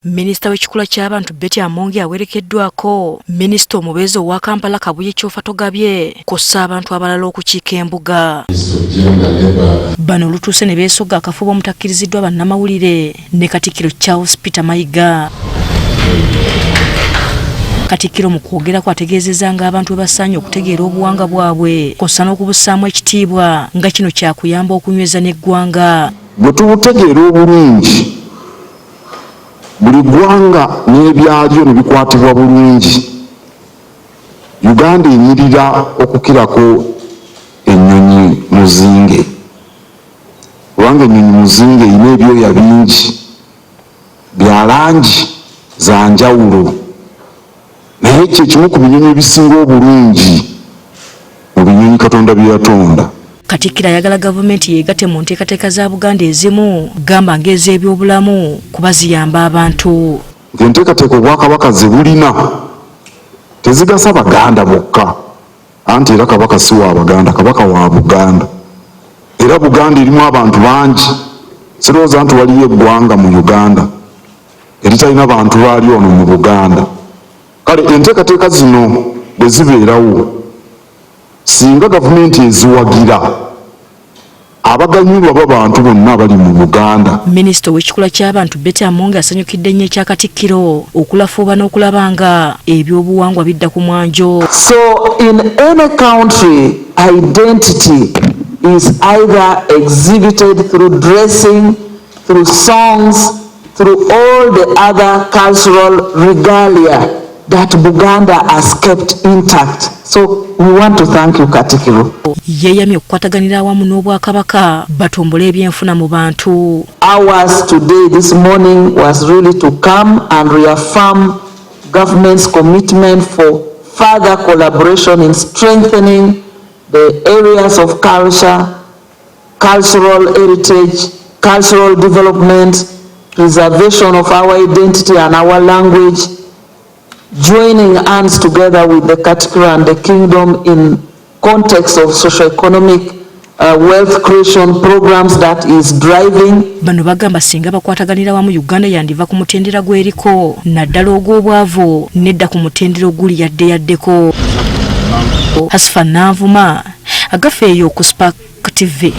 Minisita w'ekikula ky'abantu Betty Amongi awerekeddwako minisita omubeezi owa Kampala Kabuye Kyofatogabye kw'ossa abantu abalala okukiika embuga. Bano olutuuse ne beesogga akafubo omutakkiriziddwa bannamawulire ne Katikkiro Charles Peter Mayiga. Katikkiro mu kwogerako ategeezezza ng'abantu bwe basaanye okutegeera obuwangwa bwabwe kw'ossa n'okubussaamu ekitiibwa nga kino kyakuyamba okunyweza n'eggwanga. Bwe tubutegeera obulungi, buli ggwanga n'ebyalyo ne bikwatibwa bulungi, Uganda enyirira okukirako ennyonyi muzinge, kubanga ennyonyi muzinge erina ebyoya bingi bya langi za njawulo, naye kye kimu ku binyonyi ebisinga obulungi mu binyonyi Katonda bye yatonda. Katikkiro ayagala gavumenti yeegatte mu nteekateeka za Buganda ezimu gamba ng'ez'ebyobulamu kuba ziyamba abantu. Nti enteekateeka Obwakabaka ze bulina tezigasa Baganda bokka, anti era Kabaka si wa Baganda, Kabaka wa Buganda. Era Buganda erimu abantu bangi, sirowooza nti waliyo eggwanga mu Uganda eritalina bantu baalyo wano mu Buganda. Kale enteekateeka zino bwe zibeerawo, singa gavumenti eziwagira, abaganyulwa b'abantu bonna abali mu Buganda. Minisita ow'ekikula ky'abantu Betty Amongi asanyukidde nnyo ekya Katikkiro okulafuuba n'okulaba nga ebyobuwangwa bidda ku mwanjo. So in any country, identity is either exhibited through dressing, through songs, through all the other cultural regalia that Buganda has kept intact. So we want to thank you, Katikiro. Yeeyamye okukwataganira awamu n'Obwakabaka batumbule ebyenfuna mu bantu. Ours today, this morning, was really to come and reaffirm government's commitment for further collaboration in strengthening the areas of culture, cultural heritage, cultural development, preservation of our identity and our language, joining hands together with the Katikiro and the Kingdom in context of socio-economic wealth creation programs that is driving. Bano bagamba singa bakwataganira wamu Uganda yandiva ku mutendera gw'eriko naddala ogw'obwavu nedda ku mutendera oguli yadde yaddeko. Hasfa Nanvuma, Agafeeyo ku Spark TV.